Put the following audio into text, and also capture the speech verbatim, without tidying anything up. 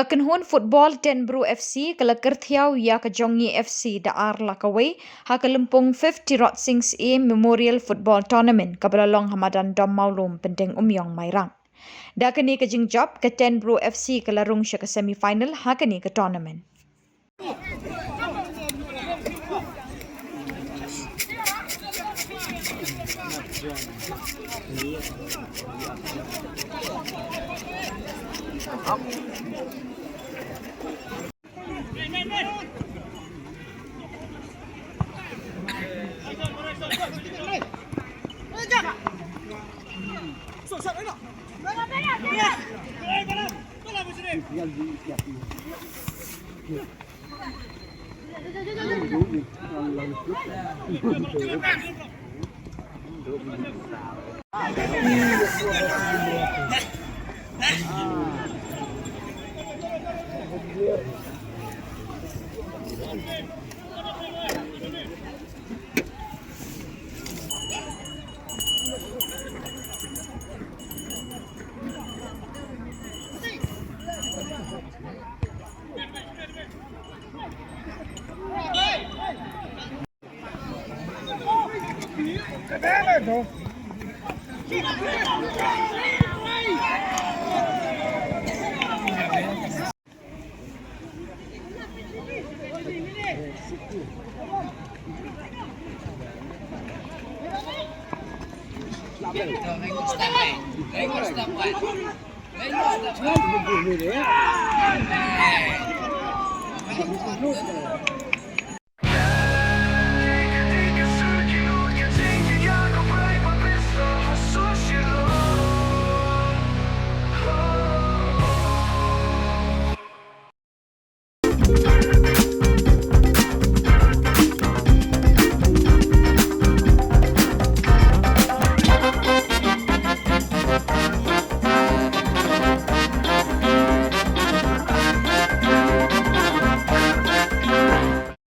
Ka kynhun football Ten Bru F C ka la kyrthiaw ïa ka Jong Ngi F C da ar la kawei ha ka lympung Fifth Tirot Sing Syiem Memorial Football Tournament kaba la long ha madan Dom Mawlum, Pyndengumiong, Mairang. Da kane ka jingjop ka Ten Bru F C ka la rung sha ka semi final ha kane ka tournament.